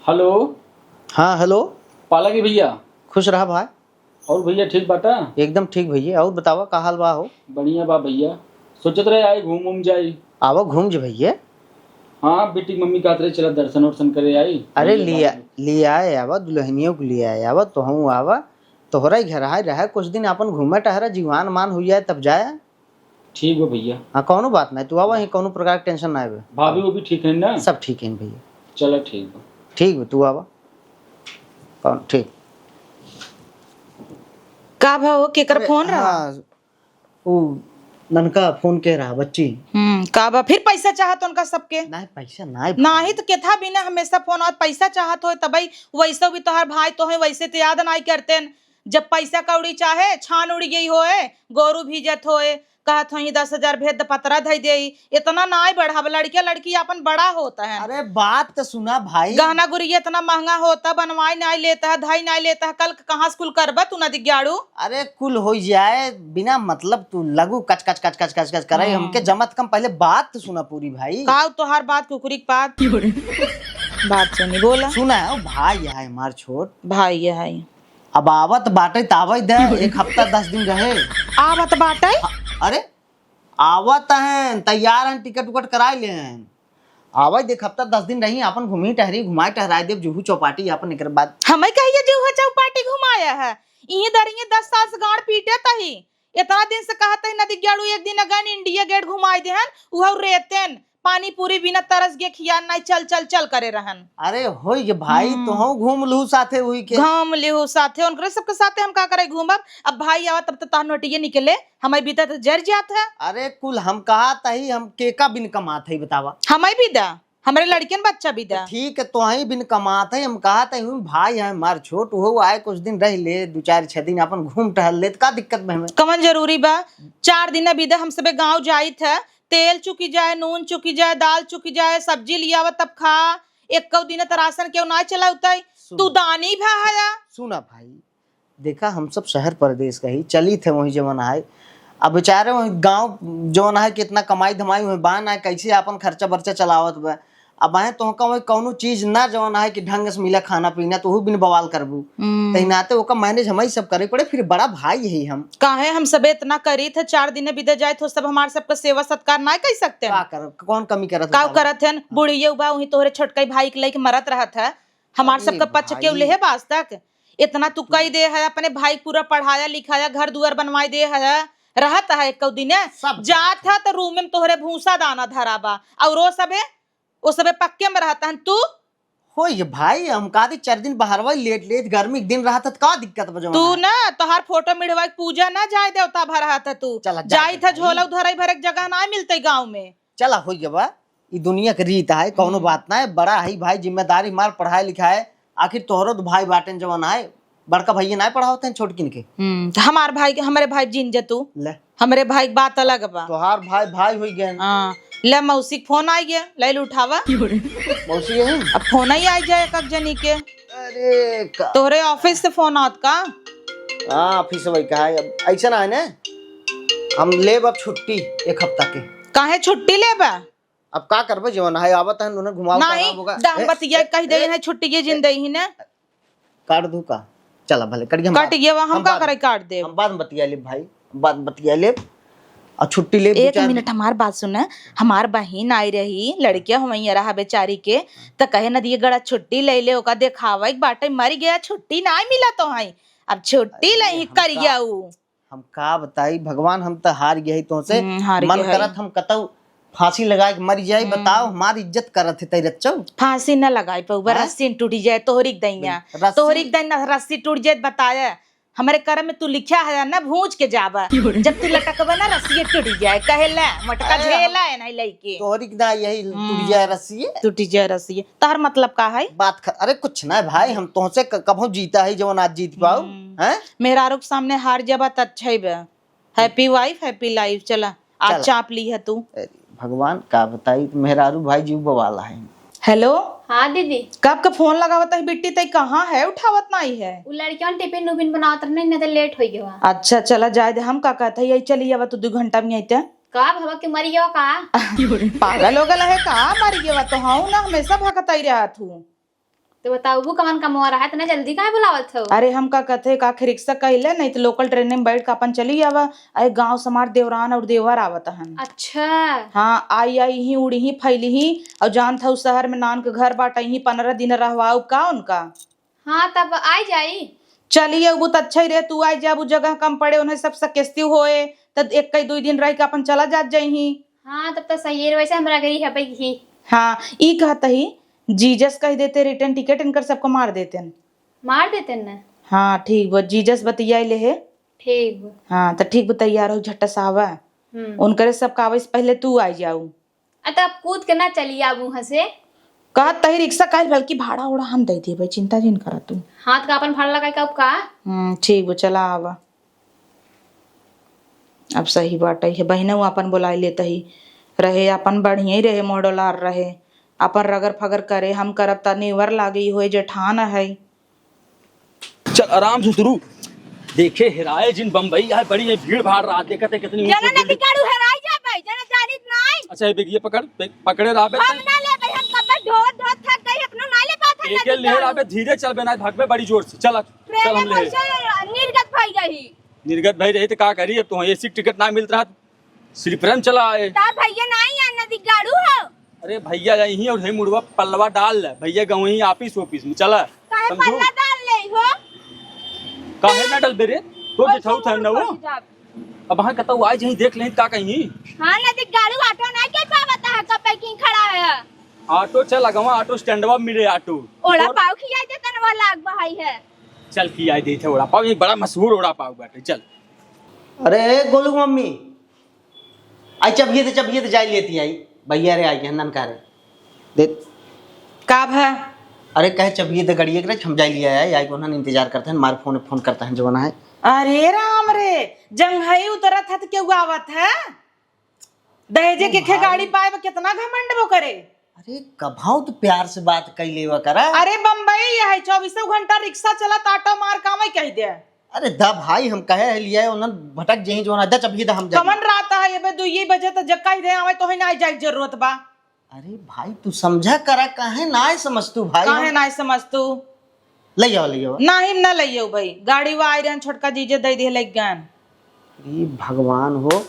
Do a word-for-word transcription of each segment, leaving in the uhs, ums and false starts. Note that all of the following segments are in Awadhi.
हेलो। हाँ, हेलो। पालागी भैया। खुश रहा भाई। और भैया ठीक बाटा? एकदम ठीक भैया। और बतावा का हाल बा हो? बढ़िया बा भैया। सोचत रहे आई घूम उम जाई। आवा घूम जे भैया। हाँ, बेटी मम्मी कहत रहे चला दर्शन वर्शन करे आई। अरे भैया लिया, बाबू। लिया आवा, दुल्हनियों को लिया आवा, तोहू आवा। तोहरा ही घर आए रहे कुछ दिन, अपन घूमे टहरा, जीवान मान हुई जाए तब जाए। ठीक बा भैया। हाँ, कौनो बात नहीं, तू आवा ही, कौनो प्रकार के tension ना आवे। भाभी वो भी ठीक है ना? सब ठीक है भैया। चला ठीक बा। ठीक बा, तू आवा। कौन ठीक? का भा हो, केकर अरे, फोन रहा? हाँ, उ ननका फोन के रहा, बच्ची। हम्म, का बा? फिर पैसा चाहत उनका सबके? नहीं, पैसा नहीं। नहीं तो केथा बिना हमेशा फोन आवत, पैसा चाहत होए तबई, वैसे भी तोहार भाई तो है, वैसे तो याद नहीं करते न। जब पैसा कौड़ी चाहे, छान उड़ गई होए, गोरू भीजत होए, कहत होई, "दस हजार भेज द, पतरा धई देई।" इतना नाय बढ़ाव, लड़के लड़की अपन बड़ा होत हैं। अरे बात तो सुना भाई। गहना गुरिया इतना महंगा होता, बनवाई नाय लेता है, धई नाय लेता है, कल कहाँ से कुल करबा तू नदिग्याड़ू? अरे कुल हो जाए, बिना मतलब तू लगू कच कच कच कच कच कच करे, हाँ। हमके जमत कम, पहले बात तो सुना पूरी भाई। का तोहार बात कुकुरी के बात? बात सुनी, बोला। सुना है, ओ भाई है हमार छोट। भाई है। अब आवत बाटे त आवै दे, एक हफ्ता दस दिन रहे। आवत बाटे? अ-, अरे, आवत हैं, तैयार हैं, टिकट उकट कराए ले हैं। आवै दे, एक हफ्ता दस दिन रही, अपन घूमी टहरी, घुमाए टहराए देब, जुहू चौपाटी अपन, एकर बाद। हमें कहिए जुहू चौपाटी घुमाया है, इहीं दरिये दस साल से गाड़ पीटे तही। इतना दिन से कहत है नदिग्याड़ू, एक दिन अगन इंडिया गेट घुमाए देहन, उहौ रेतेन, पानी पूरी बिना तरस गे खियान नाई, चल, चल, चल करे रहन। अरे होई गे भाई, हम्म। तोहू घूम लू साथे हुई के। घूम लिहू साथे, उनकरे सबके साथे हम का करे घूमब? अब भाई आवा तब तो तोहार नोटिये निकले, हमारी बीता तो जर जात है। अरे कुल हम कहा तही, हम केका बिन कमात है बतावा? हमारी बीता, हमरे लड़कियन बच्चा बीता। ठीक है, तोहई बिन कमात है, हम कहा तही, भाई है हमार छोट, उहौ आए कुछ दिन रह ले, दो चार छह दिन अपन घूम टहल ले, तो का दिक्कत बा हमें? कवन जरूरी बा? चार दिन बीता हम सबे गाँव जाइत है, तेल चुकी जाए, नून चुकी जाए, दाल चुकी जाए, सब्जी लियावा तब खा। एक्कौ दिन त राशन केहू नाय चलावतै। सुन। तू दानी भा हया। सुना भाई, देखा हम सब शहर परदेस कही, चलित है वही जवन है। अब बेचारे वही गाँव जवन है कि इतना कमाई धमाई वही बा ना, कैसे आपन खर्चा बर्चा चलावत बा। अब आए तोहका वही कौनो चीज ना जवन है कि ढंग से मिला खाना पीना, तो बिन बवाल करबू। हम्म। तही नाते ओका manage हमही सब करे पड़े, फिर बड़ा भाई है हम। काहे हम सबे इतना करित है, चार दिन बिदा जाए तो सब हमार सबका सेवा सत्कार ना कर सकते हैं? का कर, कौन कमी करत काउ बतावा? करत हैं? हाँ। बुढ़िया बा, वही तोहरे छोटका भाई के लेके मरत रहत है। हमार अरे सबका पछ भाई। केहू लेहे बाज तक? इतना तू कई दे है, अपने भाई पूरा पढ़ाया लिखाया, घर दुआर बनवाए दे है, रहत है एक दिने। सब जात है तो रूम में तोहरे भूसा दाना धरा बा, और वो सबे, वो सबे पक्के में रहत है। तू होई गे भाई, हम कहा थी चार दिन बहरवा लेट लेट, गर्मी के दिन रहत है, तो का दिक्कत बा जवन तू है? ना, तोहार फोटो मिढ़वा के पूजा ना जाए देवता भर रहत है तू। चला, जा जाई दे था भाई। झोला उधर भरे के जगह ना मिलते गाँव में। चला, होई गे बा, ई दुनिया के रीत है, कौनो हम्म। बात ना है, बड़ा है भाई, जिम्मेदारी मार, पढ़ाई लिखाए, आखिर तोहरो तो भाई बाटेन जवन है, बड़का भैया ना पढ़ावत हैं छोटकिन के। हम्म, तो हमार भाई के, हमरे भाई जिन जा तू। ले। हमरे भाई के बात अलग बा। तोहार भाई, भाई होई गए। हाँ, ले मौसी के फोन आई गया, ले ले उठावा। मौसी है? अब फोन ही आई जाए एक जनी के। अरे का? तोहरे ऑफिस से फोन आवत का? हाँ, ऑफिस से वही कहा है। अब ऐसा ना है ना, हम लेब अब छुट्टी एक हफ्ता के। काहे छुट्टी लेबा? अब का करबे, जवन है आवत है, उन्हें घुमाओ, नहीं, टहराओ, होगा। दाम ए, बतिया ए, कह दे ए, है, छुट्टी के जिन ए, दे ही ने। काट दू का? चला भले, कट गया, हम कट बात, गया, हम हम का बात, करे, काट देब। हम बाद में बतिया लेब भाई, बाद में बतिया लेब। और छुट्टी लेब दो एक चार मिनट, दिन। हमार बात सुन, हमार बहिन आई रही, लड़किया हुवैया रहा बेचारी के, त कहे नदिया गड़ा छुट्टी ले ले, ओका देखावे के बाटे, मर गया, छुट्टी ना मिला तो है, अब छुट्टी अरे, ले ही हम करिया का ऊ। हम का बताई भगवान, हम त हार गए ही तोहसे। हम्म, हार मन गए है। करत हम कतौ फांसी लगाए के मर जाई। हम्म। बताओ, हमार इज्जत करत है तई रच्चो। फांसी न लगाई पउबा, हैं? रस्सी न टूटी जाए, तोहरी के दैया। रस्सी? तोहरी के दैया रस्सी टूट जाए, बताया। हमरे करम में तू लिखा है ना, भूंज के जाबा। जब तू लटकबा ना, रस्सी टूट जाए, कहे ला, मोटका अरे, झेला है नहीं लइके। तोहरी के दैया यही हम्म। टूट जाए रस्सी। टूट जाए रस्सी। तोहर मतलब का है? बात ख-, अरे कुछ ना भाई, हम तोहसे क-, कभो जीता है जवन आज जीत पाऊ, हम्म। हैं? मेहरारू के सामने हार जाबा त अच्छा ही बा। Happy wife, happy life। चला, आज चला। चाप ली है तू। अरे भगवान, का बताई, मेहरारू भाई जीव बवाला है। हेलो। हाँ दीदी। कब का फोन लगावत है बिट्टी, तई कहाँ है, उठावत नहीं है? उ लड़कियों टिफिन उफिन बनावत रहने, नहीं तो लेट हो गया। अच्छा, चला जाए दे, हम का कहत है, यही चली आवा तू दो घंटा में अइते। का भवा के मरी गया का? पागल हो गल है का, मरी गया तो हाँ ना, हमेशा भगत आई रहा तू। तो बताऊ, वो कवन कमवा रहा है, इतना जल्दी काहे बुलावत हो? अरे, हम का कहते, का आखिर रिक्शा कइले, नहीं तो लोकल ट्रेन में बैठ के अपन चली आवा। अरे, गाँव से हमार देवरान और देवर आवत हन। अच्छा। हाँ, आई, आई ही, उड़ी ही, फैली ही, और जानत हऊ, शहर में नान के घर बाटे ही, पन्द्रह दिन रहवाऊ का उनका? हाँ, तब आई जाई। चली अबू त अच्छा ही रहे, तू आई जाबू, जगह कम पड़े, उन्हें सब सकेस्ती होए, त एक कई दुई दिन रह के अपन चला जात जाई ही। हाँ, तब तो सही है, वैसे हमरा गई है भाई ही। हाँ, ई कहत ही, जीजस कह देते रिटर्न टिकट इनकर सबको मार देते न। मार देते न? हाँ, ठीक बा, जीजस बतिया ले है। ठीक बा। हाँ, त ठीक बा, तैयार हो, झट्टा से आवा। हम्म। उनकरे सब का आवे से पहले तू आई जाऊ। आ, त अब कूद के ना चली आबू हसे। कहत तही रिक्शा काहे, बल्कि भाड़ा ओड़ा हम दे देबे, चिंता जिन करा तू। हाथ का अपन भाड़ा लगाई का, अब का? हम्म, ठीक बा, चला आवा। अब सही बात है, बहिनऊ अपन बुलाई लेत ही। रहे अपन बढ़िया ही रहे, मॉडल आर रहे, अपन रगर फगर करे, हम करब त नेवर लागे, होए जेठान है। चल, आराम से उतरू। देखे, हेराए जिन बम्बई, यहाँ बड़ी है भीड़ भाड़, रात देखत है कितनी ऊँची जना नदी बिल्डिंग। काड़ू हेराई जाबे, जना जानित नाई। अच्छा, ये बेगिया पकड़, पे-, पकड़े रहबे। हम ना लेबे, हम कब्बे ढोत ढोत थक गई, अपनो ना ले पात है एक नदी ले काड़ू। रहबे, धीरे चल बे, ना भागबे बड़ी जोर से। चल, चल ट्रेन हम में ले। से निर्गत भई रही। निर्गत भई रही तो का करी, अब तो एसी टिकट ना मिलत रहा, स्लीपर में चला आए। ता भैया ना आई है, नदी गाड़ू हो। अरे भैया यहीं और है मुड़वा पल्लवा डाल ले। भैया गए वहीं ऑफिस ऑफिस में चला। काहे समझू? पल्ला डाल ले हो? काहे ना डलबे रे? तो और जेठाऊ था ना वो। पहुंच जाब। अब हाँ कतऊ आई जहीं देख लें का कहीं। हाँ नदी गाड़ू ऑटो ना के पावत है, कब की खड़ा है। ऑटो चल अगवा ऑटो स्टैंडवा मिले ऑटो। ओड़ा और पाव खिया दे तनवा लाग बहाई है। चल खिया दे थे ओड़ा पाव, ये बड़ा मशहूर ओड़ा पाव बाटे। चल। अरे गोलू मम्मी, आई चबिये दे, चबिये दे, जाई लेती आई। भैया रे आई, ननका रे। दे। का भा? अरे कहे चबिये दे गड़िये के रे, हम जाई लिया आई, आई को ना इंतजार करते हैं, मार फोन, फोन करते हैं जवाना है। अरे राम रे, जंघई उतरत है तो क्यों आवत है? दहेजे ओ के खे भाई। गाड़ी पाए बा, कितना घमंड वो करे। अरे कभाऊ तो प्यार से बात कई लेवा करा। अरे बम्बई है, चौबीसों घंटा रिक्शा चलत, ऑटो मार कामई कह दे। अरे दा भाई, हम कहे है लिया, उन्हन भटक जहीं जो ना, दा चबिये दा हम जाई। कमन रात है, ये बे दुइये बजे त जक्का ही दे आवे, तो ही ना जाए जरूरत बा। अरे भाई, तू समझा करा, काहे नाय समझतू भाई? काहे हम नाय समझतू? ले जाओ, ले जाओ। नाही, ना ले जाओ भाई, गाड़ी वो आई रहन, छोटका जीजे दे दिए, ले गन। अरे भगवान हो,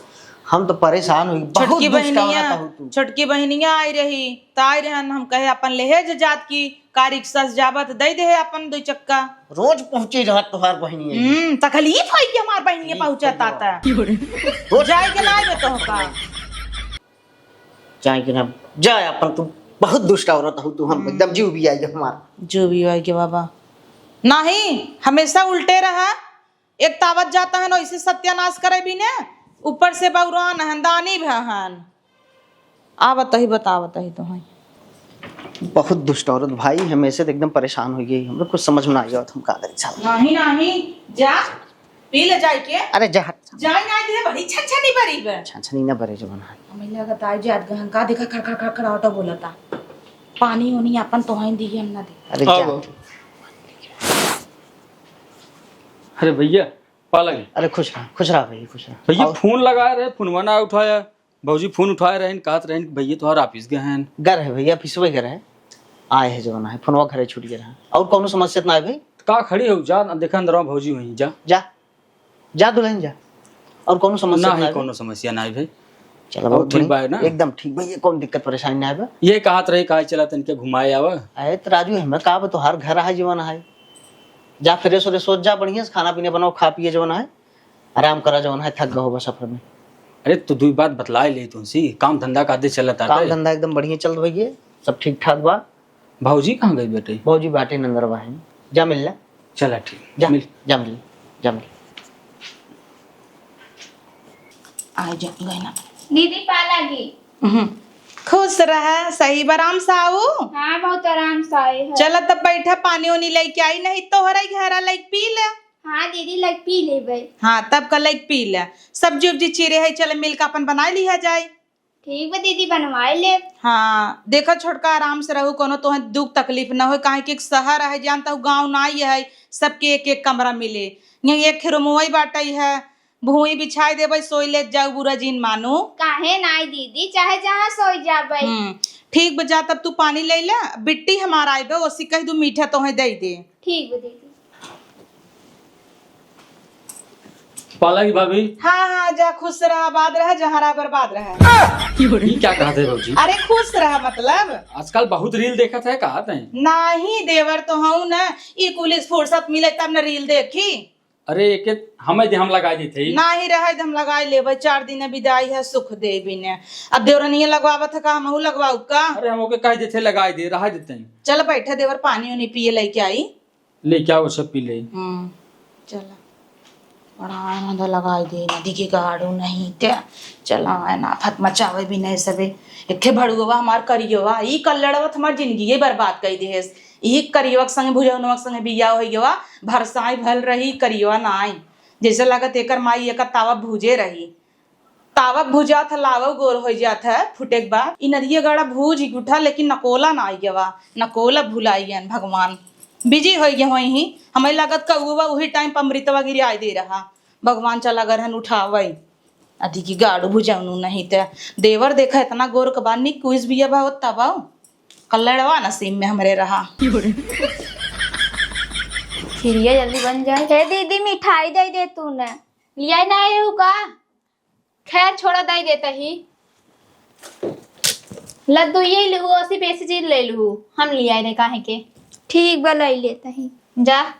हम तो परेशान हो गए, बहुत छोटकी दुष्ट बहनिया, औरत हो तू। छोटकी बहनिया आई रही, त आई रहन, हम कहे अपन लेहेज जात की, का रिक्शा से जाबा त दे दे अपन दो चक्का। रोज पहुंचे रहत तोहार बहनिया। हम्म, तकलीफ है कि हमार बहनिया पहुंचता था। रोज जाए के ना आवे तो का? जाए के ना, जाए अपन, तू बहुत दुष्ट औरत हो तू, हम हम्म। एकदम जीव भी आई हमार। जो भी आई के बाबा, नाही, हमेशा उल्टे रहा। एक तावत जाता है ना, इसे सत्यानाश करे भी ने, ऊपर से बौरान हन, दानी भी हन। आवत ही बतावत ही तो है। बहुत दुष्ट औरत भाई, हमें से तो एकदम परेशान हो गई, हम लोग कुछ समझ में ना आवत, हम का करी साहब। नाही, नाही, जा, पी ले जाए के। अरे जा हट। जाए ना दे, बड़ी छनछनी बरी बे। छनछनी ना बरे जो बना। हमें लगत आई जात गहन का देखा खड़ खड़ खड़ खड़ ऑटो बोलता। पानी उनी अपन तो है दी हम ना दे। अरे जा। आओ। अरे भैया, पा लगे। अरे खुश रहा, खुश रहा भैया, खुश रहा। भैया और फोन लगाए रहे, फोनवा ना उठाया। भौजी फोन उठाए रहे, कहत रहे कि भैया तोहार ऑफिस गए हैं। घर है भैया, ऑफिस में घर है। आए है जवाना है, फोनवा घरे छूट गया रहा। और कौनो समस्या तो ना है भाई? का खड़ी हो, जा देखा अंदरवा भौजी वहीं, जा। जा, जा दुल्हन जा। और कौनो समस्या ना तो है ना है भाई? कौनो समस्या ना है भाई। चलो, और बहुत ठीक बढ़िया। बा ना? एकदम ठीक भैया, कौन दिक्कत परेशानी ना है बा? ये कहत रहे, कहा चला तनिके घुमाए आवा। अरे तो राजू, हमें का बा, तोहार घर है जवाना है। जा फ्रेश व्रेश हो जा, बढ़िया से खाना पीना बनाओ, खा पिए जवाना है। आराम करा जवन है, थक गहो बा सफर में। अरे तो दुई बात बतलाए ले तुमसे, काम धंधा का दे चलत आटे? काम धंधा एकदम बढ़िया चलत भैया, सब ठीक ठाक बा। भौजी कहाँ गई बेटे? भौजी बाटे नंदरवा है, जा मिल ले। चला ठीक, जा, मिल। जा मिल, जा मिल। आ जा गए ना। दीदी पा लागी। हम्म। खुश रहा, सही बा, आराम से आऊ। हाँ, बहुत आराम से आए हैं। चला तब बैठा, पानी ओनी लेके आई, नहीं तोहरा ही घरा लेके पी ले। हाँ दीदी, लग पी लेबै। हाँ, तब का लग पी ले। सब्जी उब्जी चीरे है, चल मिल के अपन बना लिया जाए। ठीक बा दीदी, बनवाए ले। हाँ, देखा छोटका, आराम से रहू, कोनो तोहे दुख तकलीफ न होए, काहे कि एक शहर है, जानता हूँ, गाँव ना ही है, सबके एक एक कमरा मिले। यहाँ एक ही रूमवा ही बाटे है, भुई बिछाई देबै, सोई लेत जाऊ, बुरा जिन मानू। काहे नाई दीदी, चाहे जहाँ सोई जाबै। हम्म, ठीक बा, जा तब तू पानी ले ले, बिट्टी हमार आइबे, ओसी कह दू मीठा तोहे दे दे। ठीक बा दीदी। पालागी भाभी। हाँ, हाँ, जा खुश रहा, आबाद रहा, जहाँ रहा बर्बाद रहा। ई क्या कहत है भौजी? अरे खुश रहा मतलब? आजकल बहुत रील देखत है, कहत है। नाही देवर तो हूँ ना, ई कुल फुर्सत मिले तब न रील देखी। अरे एके हमें दे, हम लगाई देते ही। नाही रहे दे, हम लगाई लेबै, चार दिन बिदाई है सुख देवी ने। अब देवरनिया लगवावत है का, हमहू लगवाऊ का? अरे हम ओके कह देते लगाई दे, रहा देते हैं। चल बैठे देवर, पानी उनी पिए लेके आई। ले क्या वो सब पी ले। हम्म, चला। बड़ा आनंद लगाई दे, नदी के गाड़ू नहीं ते। चला, आए ना, फत मचावे भी नहीं सबे। एक ठे भड़ुआ हमार करियवा, ई कल्लड़वा त हमार जिंदगी बर्बाद कर देहेस। ई करियवा के संगे, भुजौनवा के संगे बियाह होइ गवा, भरसाई भल रही, करियवा ना आई। जैसे लागत एकर माई एकर तावा भूजे रही। तावा भुजात ह, लावा गोर होइ जात है, फुटे के बाद। ई नदिया गाड़ा भूज ही उठा, लेकिन नकोला ना आई गवा, नकोला भुलाइयन भगवान। बिजी होइ गए होई ही, हमें लागत कौआ उही टाइम पर अमृतवा गिराई दे रहा। भगवान चला गए रहन उठावे। अधी की गाड़ू भुजौनू नहीं ते। देवर देखा इतना गोर के बा, निक कुइस बिया बा, ओत्ता बा। कल्लड़वा नसीब में हमरे रहा। खिरिया जल्दी बन जाए। हे दीदी, मिठाई दे दे तू न। लियाई ना आए हो का? खैर छोड़ा, दे देता ही। लड्डू ये लू, ओसी बेसी चीज ले लू, हम लियाए रहे काहे के। ठीक बा, ले लेता ही। जा,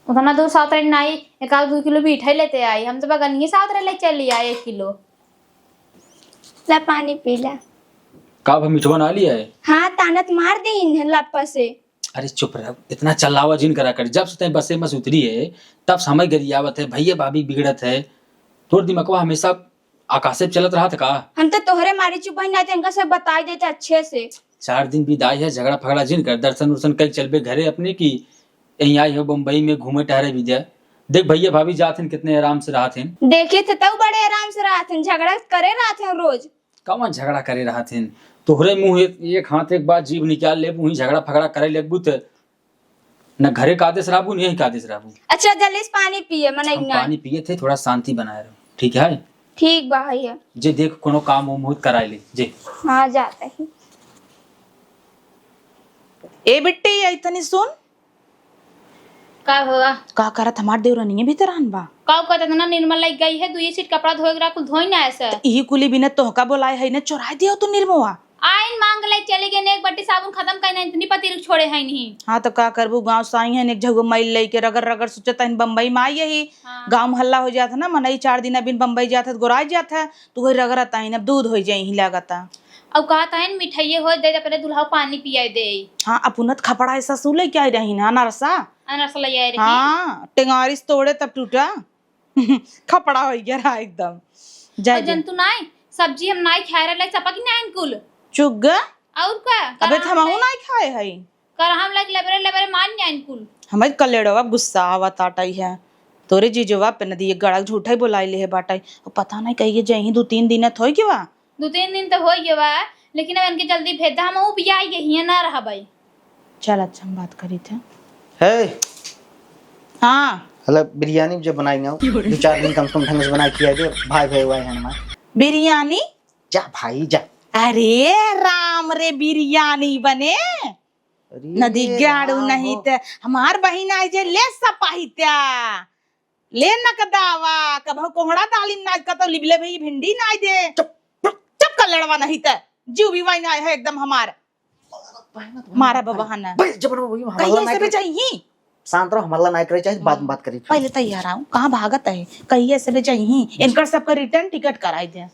उतना दूर साउतरे नाई, एक आध दू किलो मिठाई लेते आई। हम तो बगनिये साउतरे ले चली आई एक किलो। ला पानी पी ला। का भा मिठवा ना लिया है? हाँ, तानत मार दे इन्हें लप्पा से। अरे चुप रह, इतना चल्लावा जिन करा कर। जब से तैं बसे में से उतरी है, तब से हमें गरियावत है, भैया भाभी बिगड़त है। तोर दिमकवा हमेशा आकाशे पे चलत रहत का? हम तो तोहरे मारे चुप ही ना थे, इनका सब बताई देते अच्छे से। चार दिन बिदाई है, झगड़ा फगड़ा जिन कर, दर्शन उर्शन कल चलबे घरे अपने की। यहीं आई हो बम्बई में घूमे टहरे विद्या। देख भैया भाभी जात हैं, कितने आराम से रहत हैं। देखे थे तब बड़े आराम से रहत हैं, झगड़ा करे रहत हैं रोज। कौन झगड़ा करे रहत हैं? तोहरे मुँह एक, एक हाथ एक बार जीभ निकाल लेबू, वहीं झगड़ा फगड़ा करे लगबू त न घरे का आदेश रहबू, न यहीं का आदेश रहबू। अच्छा, जल्दी से पानी पिए, मन हम ना। पानी पिए थे, थोड़ा शांति बनाए रहो, ठीक है? ठीक बा भैया। जे देख कोनो काम वो मुहूर्त कराए ले, जे। हाँ, जाते ही। ए बिट्टी, आई तनी सुन। का हुआ? का करत हमार देवरनिये भीतर आन बा? का कहत इतना निर्मल लग गई है, दुई सीट कपड़ा धोए के रहा, कुल धोई ना ऐसे। त इही कुली बिना तोहका बोलाए है ना, चोराए दियो तू निर्मवा। आइन मांग ले चली गई, एक बट्टी साबुन खत्म कइना, इतनी पति रुक छोड़े है नहीं। हाँ, तो का करबू, गाँव से आई है, एक झगो मैल लेके रगड़ रगड़ सोचत है, बम्बई में आई यही। हाँ। गाँव में हल्ला हो जात है ना, मनई चार दिन बिन बम्बई जात है, गोराई जात है, तो वही रगड़त आइन, अब दूध हो जाए ही लागत है। अब कहत है, मिठाइये हो दे, अपने दुल्हा पानी पियाए दे। हाँ, अपुनत खपड़ा ऐसा सू लेके आई रही ना, अनरसा। अनरसा ले आए रही। हाँ, टेंगारिस तोड़े तब टूटा। खपड़ा हो गया रहा एकदम। जय और जय। जंतु नाई, सब्जी हम नाई खाए रहले, चपक नाई कुल। चुग। और का? अबे करहम तो हमहू ले-, नाई खाए हई। करहम लाइक लेबरे लेबरे मान जाइन कुल। हमें कलेड़वा गुस्सा आवत आटई है। तोरे जीजवा पे नदी एक गड़क झूठा ही बोलाई ले है बाटई। और पता नहीं कहिए जय ही दो तीन दिन थोई के बा। दो तीन दिन तो हो गया बा, लेकिन अब इनके जल्दी भेज दे, हम ऊ बियाह के हियां ना रहबै। चल अच्छा, हम बात करी थे। हे। हाँ। हला बिरयानी जो बनाई ना, दो चार दिन कम से कम ढंग से बना के खिया दे, भाई भाई हुआ है हमार। बिरयानी? जा भाई जा। अरे राम रे, बिरयानी बने? अरे नदी गाड़ू राम नहीं हो। ते हमार बहिन आई जे ले सपाहित्या। ले नकदावा, कभो कोहड़ा दालिम नाच कतो लिबले भई भिंडी नाच दे। चुप, चुप कर लड़वा नहीं ते। जीव भी वाई नाय है एकदम हमार। मारा बबा हना। भाई, जबर वो हमारा कहिए ना से करे। बेचाई ही। शांत रहो, हमारा ना करे चाहे, बाद में बात करी फिर। पहले तैयार आओ, कहाँ भागत है? कहिए से बेचाई ही। इनकर सबका return ticket कराई दे।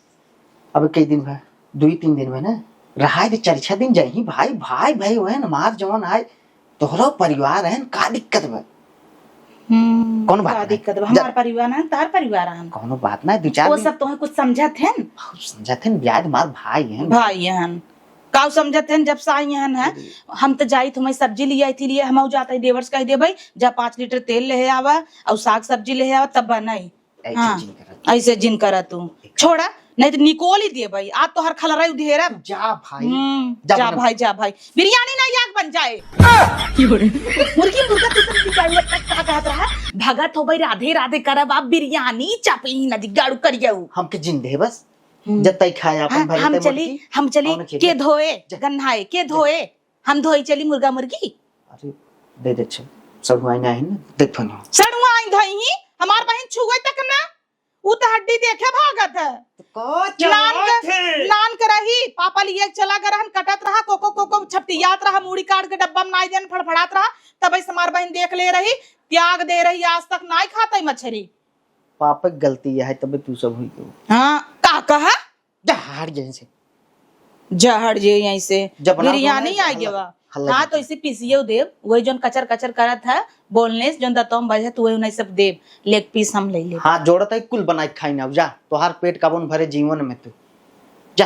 अब कई दिन है? दुई तीन दिन में ना। रहाई दे, चार छह दिन जाई ही भाई, भाई, भाई, वहन मार जवान आए। तोहरो परिवार है, का दिक्कत बा? हम्म, कौन बात का है? दिक्कत बा? जा- हमार परिवार ना, तार परिवार है। कौनो बात ना, दो चार वो दिन सब तोहे कुछ समझत हैं? बहुत समझत हैं, ब्याज मार भाई हैं। भाई हैं। का समझत हैं, जब से आई हैं, हैं? अरे। हम तो जाई, तुम्हें सब्जी ले आई थी, लिए हम जाते हैं, देवर से कह दे भाई, जा पाँच लीटर तेल ले आवा और साग सब्जी ले आवा, तब बनाई। ऐसे हाँ, जिन करा तू। ऐसे जिन करा तू। एक छोड़ा, नहीं तो निकोल ही देबई, आज तोहर खलरई उधेरब। जा भाई। हम्म, जा जा बना। भाई, जा भाई। बिरयानी ना याक बन जाए। मुर्गी मुर्गा तू सब बिरयानी का, का कहत रहा? भगत हो भाई, राधे राधे करब, आप बिरयानी चापी नदी गाड़ू करियऊ। हमके जिंदे बस। हम्म। जब तई खाए अपन हाँ, भरे हम तई चली, मोटकी, हम चली, कौन खेले? के धोए, जा। गन्हाए, के धोए? हम धोई चली मुर्गा मुर्गी। अरे, दे दे छे। सड़ुआइन आई ना, देखो ना। सड़ुआइन धोई ही, हमार बहिन छुए तक ना। ऊ त हड्डी देखे भागत है। तो का नान चाहत के, है? नान के रही, पापा लिए चला गए रहन, कटत रहा, कोको, कोको छपटियात रहा, मूड़ी काट के डब्बा में नाई देन, फड़फड़ात रहा, तब ऐसे हमार बहिन देख ले रही, त्याग दे रही, आज तक नाई खात है मछरी। पापा के गलती है, तबे तू सब हुई हो। हाँ, का कहा? जहर जैसे। जहर जे यहीं से जब बना दो बिरयानी ना, आ हल्ला गया। हल्ला हाँ, जैसे। तो इसे पीसियो देव, वही जोन कचर कचर करत है, boneless जोन दतों में बजे, तू वही उन्हें सब देव, leg piece हम ले ले। हाँ, जोड़त है, कुल बनाई खाई ना, जा, तोहार पेट कबो न भरे जीवन में तू। जा।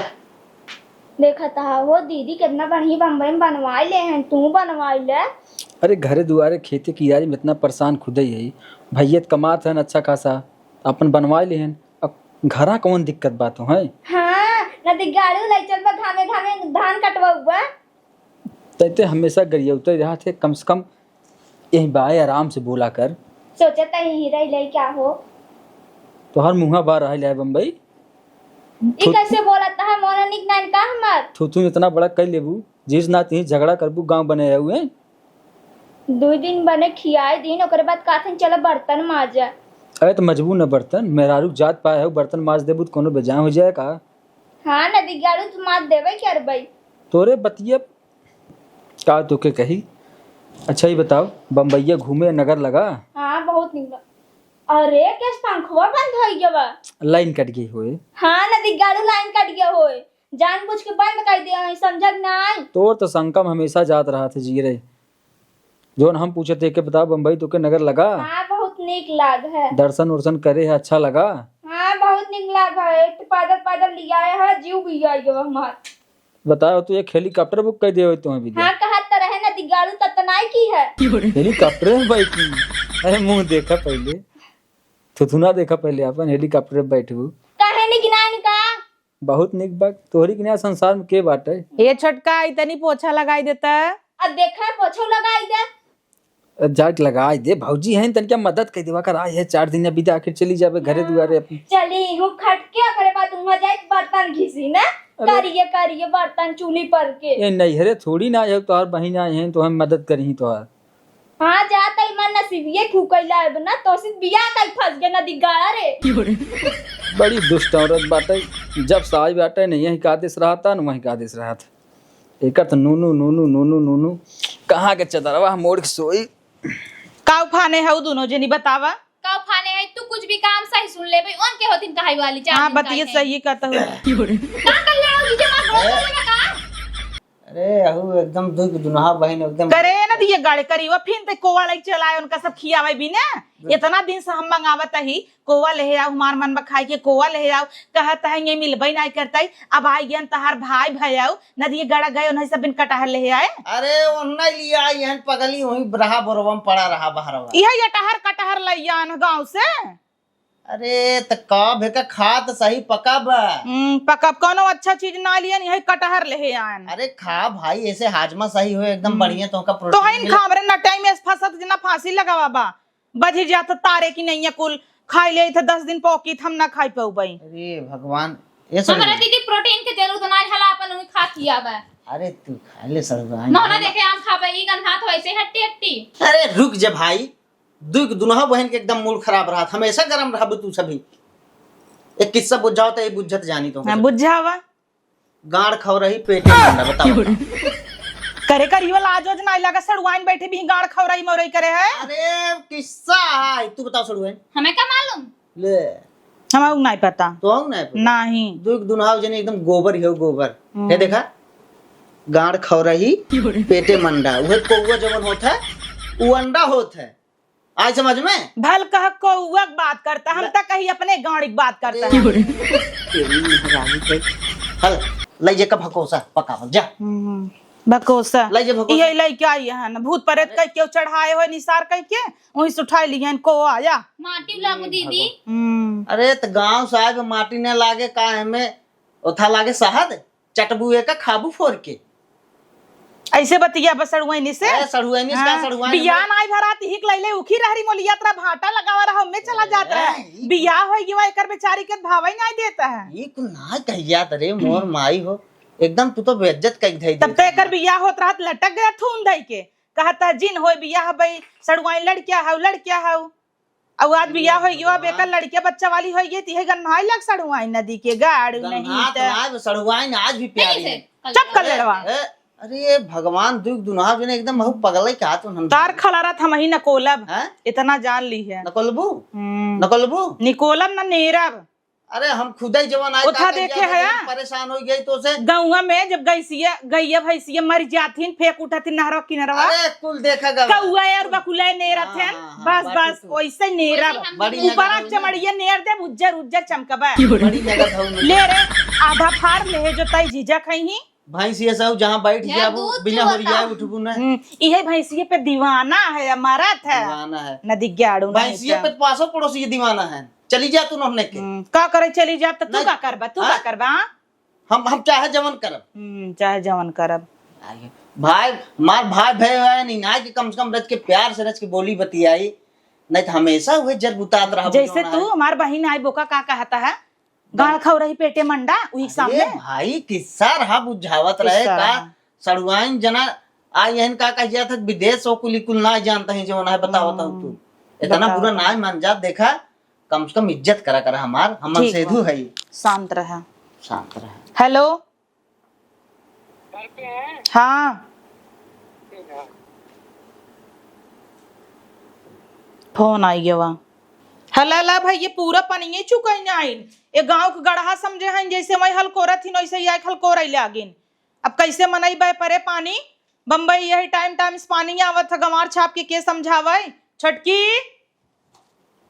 देखत हा हो दीदी, कितना बढ़िया बम्बई में बनवाई ले हैं, तू बनवाई ले। अरे, घरे दुआरे खेते कियारी में इतना परेशान खुदे ही है, भैया त कमात हन अच्छा खासा, अपन बनवाई ले हैं। अब घरा कौन दिक्कत बात हो है? हाँ, नदी गाड़ू ले चल बा, घामे घामे धान कटवाऊ बा। तैते हमेशा गरियौते रहा थे, कम से कम यही बाय आराम से बोला कर। सोचत ही रही ले क्या हो? तोहार मुँहा बार रहा ले बम्बई। ई थू- कैसे बोलत है? मोना निक नाइन का हमार? थू थू इतना बड़ा कर लेबू, जिस ना तिही झगड़ा करबू, गाँव बने हुए। दो दिन बने खियाए दिन, ओकरे बाद कहथन चलो बर्तन माजा। अरे तो मजबू न बर्तन, मेहरारू जात पाए हो, बर्तन माज देबू तो कोनो बेजान हो जाए का? हाँ, नदी गाड़ू तो माज देबे करबई। तोरे बतिया का तोके कही। अच्छा, ये बताओ, बम्बईया घूमे नगर लगा? हाँ, बहुत निक बा। अरे, केस पंखवा बंद होई गवा। लाइन कट गई होए। हाँ, नदी गाड़ू लाइन कट गया होए। जानबूझ के बंद कर दिया है, समझक ना आई। तोर तो संकम हमेशा जात रहा थे जीरे। जोन हम पूछे थे के बताओ, बम्बई तोके नगर लगा? हाँ, बहुत निक लाग है। दर्शन उर्शन करे है, अच्छा लगा? हाँ, बहुत निक लाग है। एक तो पैदल पैदल लिया है, जीव भी आई गवा हमार। बताओ, तू एक helicopter book कर दिया हो तुम्हें भी दे। हाँ, कहत तो रहे ना, दिगाड़ू ततनाई की है। Helicopter में बैठी? अरे, मुँह देखा पहले, थुथुना देखा पहले अपन, helicopter में बैठबू। काहे नहीं गिनाइन का? बहुत निक बा, तोहरी के नया संसार में के बाटे? ए छोटका, इतनी पोछा लगाई देता। अब देखा, पोछो लगाई दे। जाके लगाई दे, भौजी हैं, तनिका मदद कर देवा कर, आए है चार दिन अभी तो आखिर चली जाबे घरे हाँ, दुआरे अपने। चली हूँ खटके, ओकरे बाद उहाँ जाए बर्तन घिसी ना, अरे। करिए, करिए बर्तन चूल्ही पर के। ए नैहरे थोड़ी ना आए, तोहार बहिन आए हैं तो हम मदद करी तोहार। हाँ, जा तई मन नसीबिये फूकैला है ना, तोसित बियाह कई फंस गए नदी गाड़ा रे। बड़ी दुष्ट औरत बाटे, जब साई बाटे नहीं यही का देश रहता न वहीं का देश रहता। एकर त नूनू, नूनू, नूनू, नूनू, कहाँ के चदरवा मोड़ के सोई? का उफाने हऊ दुनो जनी बतावा? का उफाने है? तू कुछ भी काम सही सुन लेबे, उनके होतिन कहाई वाली, चार हाँ, दिन बतिये कहे। सही कहत हो। का कर ले आओ, जीजा मार बहुत बोले ना का? अरे, अहू एकदम दुख दुनहा बहिन एकदम। करे ना दिए गाड़े करी, वो फिन ते कोवा लई चलाए, उनका सब खियावे भी ना। इतना दिन से हम मंगावत ही, कोवा लेहे आउ, हमार मन बा खाए के, कोवा लेहे आउ। कहत है, ये मिलबे नाई करतई। अब आई गयन तहार भाई भयाउ, नदिये गड़ा गए, उन्हें सब बिन कटहर लेहे आए। अरे, उन्हें लिया आई हन पगली, वहीं रहा बोरवा में पड़ा रहा बहरवा। इहे ये टहर कटहर लइया आन गाँव से। अरे, त का भेका खात सही पका बा। हम्म, पका, कौनो अच्छा चीज ना लियन, यही कटहर लेहे आन। अरे, खा भाई, ऐसे हाजमा सही हो, एकदम हम्म। बढ़िया, तोहका तो प्रोटीन हइन मिले। खा, हमरे नटाई में फंसत जना फांसी लगावा बा। बजि जात तारे की नैया कुल, खाई ले त दस दिन पौकी त हम ना खाई पउबई। अरे भगवान, ये सब हमरा नहीं। दीदी प्रोटीन के जरूरत ना है, हला अपन उही खा खिया बा। अरे तू खा ले सड़ुआ, नौना नहीं। देखे आम खाबे, ई गन्हात वैसे हट्टी हट्टी। अरे रुक जा भाई, दुख दुनहा बहन के एकदम मूड खराब रहत, हमेशा गरम रहबू तू सभी। एक किस्सा बुझाओ त ये बुझत जानी तो। हाँ, बुझावा। गाड़ खौरही पेटे मंडा, बताओ, बताओ। करे करियो लाज ओज नाई लगा, सड़ुआइन बैठे भी गाड़ खौरही मौरही करे है। अरे, किस्सा है, तू बताओ सड़ुआइन। हमें का मालूम? ले। हमें उ नाई पता। तो हम नाई पता? नहीं। दुख दुनहाव जने एकदम गोबर है, गोबर। हम्म। ये देखा? गाड़ खौरही पेटे मंडा, वह कौवा जवन होता है, वो अंडा होता है। आई समझ में? भल कह कौआ के बात करता, हम ले। त कही अपने गाड़ी के बात करता अरे, है। तेरी महारानी के। हल, ले जे का भकोसा पकावल जा। हम्म। भकोसा। लाई जे भकोसा। इहे लइके आई है ना, भूत प्रेत कह के चढ़ाए हो निसार कह के, वहीं से उठाए लिहन को आया। माटी लागू दीदी। हम्म। अरे, त गाँव से आए, माटी न लागे का एमे, ओथा लागे शहद, चटबू एका खाबू फोर के। ऐसे बतिया बस सड़ुआइनी से? ए, सड़ुआइनी से का हाँ। सड़ुआइनी बियाह में? नाई भरात हिक लैले उखी रहरी मोलिया तरा भाटा लगावा रहा, हमें चला जात रहा। ए, ई बियाह होई गवा एकर बेचारी के भावई नाई देता है। ई कुल ना कहिया त रे मोर माई हो, एकदम तू तो बेइज्जत कइ धई तब देत तो एकर है। बियाह होत रहत लटक गया थून धई के, कहता जिन होई बियाह बई सड़ुआइन लड़किया हऊ, लड़किया हऊ। अउ आज बियाह होई गयो, अब एकर लड़किया बच्चा वाली होई गई, त इहे गन्हाई लग सड़ुआइन नदी के गाड़ू नहीं गन्हात त। ना, सड़ुआइन आज भी प्यारी है। चुप कर ले लड़वा। ए, अरे भगवान, दुख दुनहा बिन एकदम महू पगल है का तू हम तार खलरत हम ही नकोलब। हैं? इतना जान ली है। नकोलबू? हम्म। नकोलबू? निकोलब ना नेरब। अरे हम खुदे जवन आए उठा का देखे कहिया है? परेशान हो गई तो से। गौवा में जब गैसिया, गैया भैंसिया मर जाथिन, फेंक उठथिन नहरवा किनरवा। अरे कुल देखा गवा। कौआ और बकुला नेरत हाँ, हैं। हाँ, हाँ, बस, बाकी बस, तू। वैसे नेरब। बड़ी ऊपर नजर चमड़िया नेर दे, उज्जर, उज्जर चमकबा। बड़ी नजर धऊ में। ले रे, आधा फाड़ ले जो तई जीजा खई ही। भैंसिया सब जहाँ बैठ यार, गया वो दूध बिना चुआता। होरिया उठबू न। हम्म, इहे भैंसिया पे दीवाना है, मरत है। दीवाना है। नदी गाड़ू नहीं भैंसिया तो। पे पासो पड़ोसी दीवाना है। चली जा तू नहने के। हम्म, का करे चली जा, त तू नहीं। का करबा, तू का हाँ? करबा, हाँ? हम, हम चाहे जवन करब। हम्म, चाहे जवन करब। आइए। भाई, मार भाई भय है नहीं, ना कि कम से कम रच के प्यार से रच के बोली बतियाई, नहीं त हमेशा उहे जर बुतात रहब जैसे जौन तू है। हमार बहिन आई बोका का कहता है, गाल खौरही पेटे मंडा, उही अरे सामने। भाई, किस्सा रहा बुझावत रहे किस्सा का, रहा। सड़ुआइन जना, आ यहन का कह जात है, विदेश ओ कुली कुल ना जानता ही जौन है, बतावत हूँ तू। हम्म। इतना बताओ बुरा तो। ना मान जात, देखा, कम से कम इज्जत करा करा हमार, हमन ठीक सेधु बा। है। शांत रहा। शांत रहा। हेलो। घर पे हैं? हाँ। ठीक है। फोन आई गवा। हला ला भाई, ये पूरा पनिये चुकैन आइन। ये गाँव के गड़हा समझे हैं, जैसे वही हलकोरत हिन, वैसे ही आइक हलकोरै लागिन। अब कैसे मनई बे परे पानी? बम्बई यही टाइम टाइम से पानी आवत है, गंवार छाप के, के समझावे? छोटकी।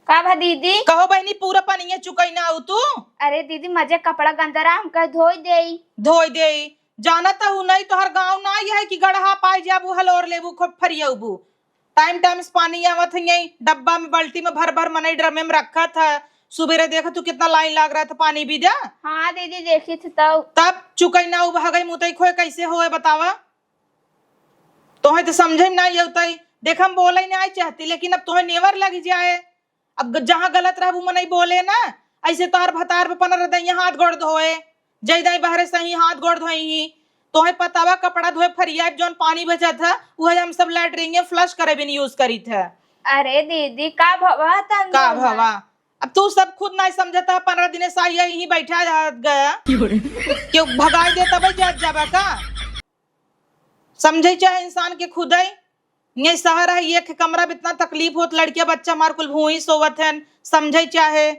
का भा दीदी? कहो बहिनी, पूरा पनिया चुकई ना आऊ तू? अरे दीदी, मजे कपड़ा गंदा रहा, हम कहे धोई देई। धोई देई। जानत हूँ नहीं, तोहर गाँव ना यह है कि गड़हा पाई जाबू, हलोर लेबू, खूब फरियबू। टाइम टाइम से पानी आवत है, यही डब्बा में, बाल्टी में भर भर मनई ड्रमे में रखत है। सुबेरे देखा तू कितना लाइन लाग रहा था पानी भी दे। हाँ दीदी, देखी थी तब। तब चुकई ना उबा गई, मुतई खोए कैसे होए बतावा? तोहे तो समझे में ना अउतई। देख, हम बोले नहीं चाहती, लेकिन अब तोहे नेवर लग जाए। अब ग-, जहाँ गलत रहबू मनई बोले ना, ऐसे तोहर भतार पे पनर दइया हाथ गोड़ धोए, जई दाई बहरे सही हाथ गोड़ धोई ही। तोहे पता बा कपड़ा धोए फरिया जौन पानी बचत है, उहे हम सब लैट्रिन में फ्लश करे बिन यूज करीत है। अरे दीदी, का भवा तन का भवा? अब तू सब खुद नहीं समझता, पनरह दिने से आई यहीं बैठा रह गया। क्यों भगाई दे तब जात जाबा का? समझे चाहे इंसान के खुदई। ये शहर है, ये एक कमरा में इतना तकलीफ होत, लड़किया बच्चा हमार कुल भूई सोवत हन, समझे चाहे।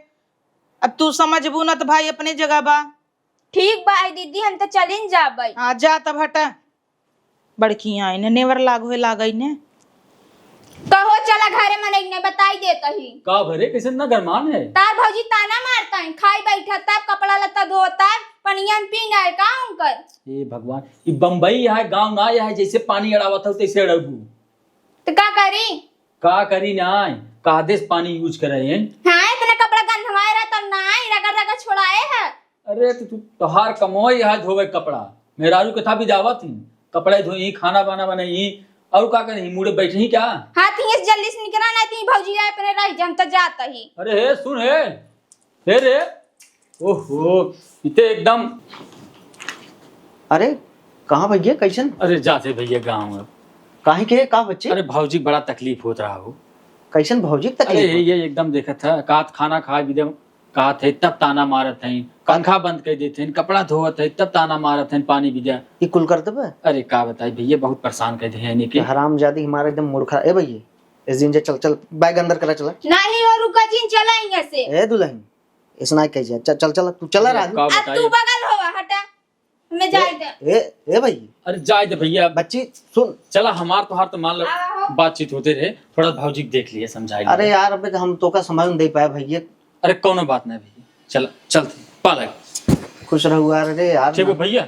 अब तू समझबू ना तो भाई अपने जगह बा। ठीक बा, आई दीदी, हम तो चलिन जाबै। हाँ, जा तब हटा। बड़की आइन, नेवर लाग होए लागई ने। कहो चला घरे, मनई ने बताई देत ही। का भरे, कैसे इतना गरमान है? तार भौजी ताना मारता है, खाई बैठा तब कपड़ा लत्ता धोता है, पनिया में पीना है का उनकर? हे भगवान, ई बम्बई है, गाँव ना है, जैसे पानी अड़ावत हो तैसे अड़बू। तो का करी? का करी ना, का देश पानी यूज करे हैं? हाँ, इतना कपड़ा गंधवाए रहा तब ना, रगड़ रगड़ छोड़ाए है। अरे तो तू, तोहार कमोई है धोवे कपड़ा, मेहरारू के था भी जावत ही, कपड़े धोई, खाना बाना बनाई, और का करी, मुड़े बैठे ही क्या? हाँ, तो ये जल्दी से निकला, नहीं तो ये भौजी आए अपने रह जान तो जात ही। अरे हे, सुन हे, हे रे, ओहो, इते एकदम। अरे, कहाँ भैया, कैसन? अरे जाते भैया गाँव में। काहे के, का बच्चे? अरे भौजी बड़ा तकलीफ होत रहा हो। कैसन भौजी के अरे तकलीफ ये, होत? ये एकदम देखत है, कात खाना खाए भी दे, कहत है, तब ताना मारत हैं, पंखा बंद कर देते हैं, कपड़ा धोवत है, तब ताना मारत हैं, पानी भी दे। ई कुल करत बा? अरे, का बताई भैया, बहुत परेशान कर दे हैं इनके। हरामजादी हमारा एकदम मूड खराब। ए भैया, इस दिन जे चल, चल, बैग अंदर करा, चला। नहीं हो, रुका जिन, चला यहाँ से। ए दुल्हन, ऐसा ना कह जा। चल, चल, चल, तू चला अरे, राजू। का अब बताई? तू बगल होवा, हटा। हमें जाए दे। ए, ए भाई। अरे जाए दे भैया। बच्ची, सुन। चला, हमार तोहार तो मान लो, आहो। बातचीत होते रहे, थोड़ा भौजी के देख लिए, समझाई लिए। अरे यार, अबे तो हम तोका समय नहीं दे पाए भैया। अरे कौनो बात नहीं भैया, चल, चलते, पालक। खुश रहुआ रे यार। ठीक हो भैया?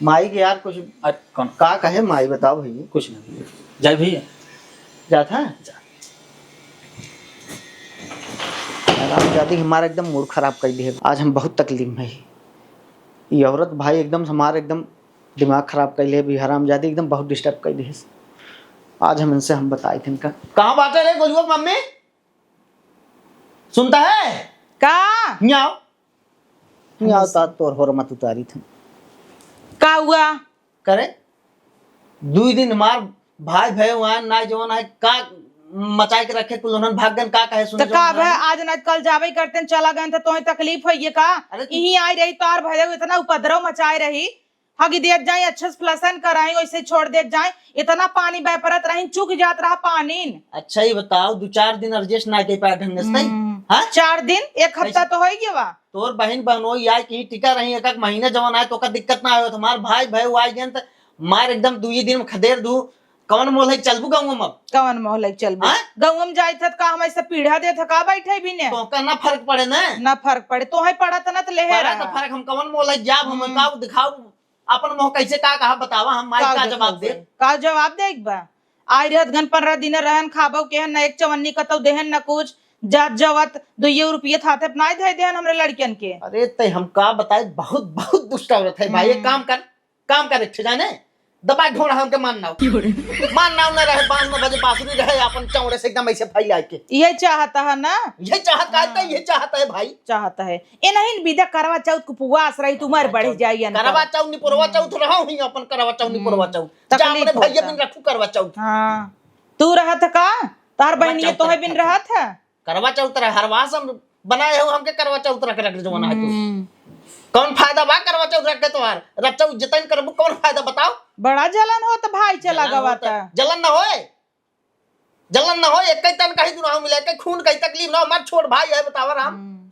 माई के यार कुछ अरे, कौन? का कहे माई, बताओ भैया। कुछ नहीं। जाए भैया। जात है? जा। हरामजादी हमारा एकदम मूड खराब कर दिए। आज हम बहुत तकलीफ में ही। ये औरत भाई एकदम हमारा एकदम दिमाग खराब कर लिए। भी हरामजादी एकदम बहुत डिस्टर्ब कर दिए। आज हम इनसे हम बताए थे इनका। कहाँ बाटे रे गोलुआ मम्मी? सुनता है? का? यहाँ आओ। यहाँ आओ, ता तोर होर मत उतारी थे। का हुआ? करे, दुई दिन हमार भाई भय हुआ ना, जवन है का मचाए के रखे कुल उन्हन भाग गन, का कहे सुने तो का जवन भय, है? आज ना कल जाबे करते न चला गए तो तोहे तकलीफ होइए का? अरे तू यहीं आई रही, तार भय इतना उपद्रव मचाए रही, हगी देत जाए, अच्छे से फ्लशन कराई, वैसे छोड़ देत जाए, इतना पानी बह परत रही, चुक जात रहा पानी। अच्छा, ये बताओ, दो चार दिन एडजस्ट ना कर पाए ढंग से, हम्म। हाँ? चार दिन, एक हफ्ता कैसे? तो हो ही गया बा। तोर बहिन बहनोई आए कि टिका रही एक, एक महीने जवन आए तो ओकर दिक्कत ना आए। हमार भाई भाई आए गए त मार एकदम दुई दिन में खदेर दू। कवन मोहलई चलबू गाँव में अब? कवन मोहलई चलबू? हाँ? गाँव में जाइत हत का हम ऐसे पीढ़ा देत ह का बैठे भी ने? तो ओकर ना फर्क पड़े ना। ना फर्क पड़े, तोहे पड़त ना त लेहे पड़ा रहा। तो फर्क हम कवन मोहलई जाब हम हम्म। का दिखाऊ अपन मोह कैसे का कहा बतावा हम माई का का जवाब दिखाऊ दे? बे? का जवाब दे एक बा? आई रहत घन पन्द्रह दिन रहन खाबो केहन न एक चवन्नी कतौ देहन न कुछ जात जवत दुइये रुपये थाते अपनाए धै देहन हमरे लड़कियन के। अरे ते हम का बताए, बहुत बहुत दुष्ट औरत है भाई। एक हम्म। काम कर, काम कर एक ठे जाने दबा ढोड़ा हमके मान नाव। मान नाव न रहे, बांध न बजे बांसुरी रहे, अपन चौड़े से एकदम ऐसे फैला के। ये चाहता है ना? ये चाहत का है, हाँ। ये चाहता है भाई। चाहता है। ए नहीं, बिदा करवा चौथ को उपवास रही, तुम्हार बढ़ जाई अनपढ़। करवा चौथ, निपुरवा हम्म। चौथ रहो ही अपन करवा चौथ, हम्म। निपुरवा चौथ। जा तकलीफ अपने भैया होता। बिन रखू करवा चौथ। हाँ। तू रहत का? तार करवा बहनिया चौथ तोहे रखा बिन तू। रहत है? करवा चौथ रह, हरवास हम बनाए हो हमके करवा चौथ रख, रख जवाना है तू। हम्म। कौन फायदा बा करवा चौथ रख के तुम्हार? रक्षा जितन करबू, कौन फायदा बताओ? बड़ा जलन होत भाई, चला जलन गवा होत, त। जलन न होए, जलन न होए, एक ही तन कही दुनाव मिले, एक ही खून कही तकलीफ ना हो, हमार छोट भाई है, बतावा राम। हम्म।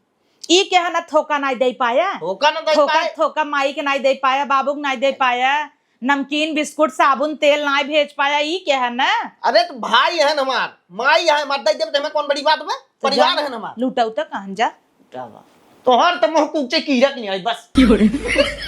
ई के है ना, थोका नाई दे पाया। थोका ना दे थोका, पाए। थोका माई के नाई दे पाया, बाबू के नाई दे पाया, नमकीन, बिस्कुट, साबुन, तेल नाई भेज पाया, ई के है ना? अरे तो भाई है ना हमार, माई है हमार, दे देब तो हमें कौन बड़ी बात बा? तो परिवार जा, है ना हमार। लुटाऊ तो कहन जा। क्या बात? तोहर तो मुँह कूचे कीरत नहीं आई बस।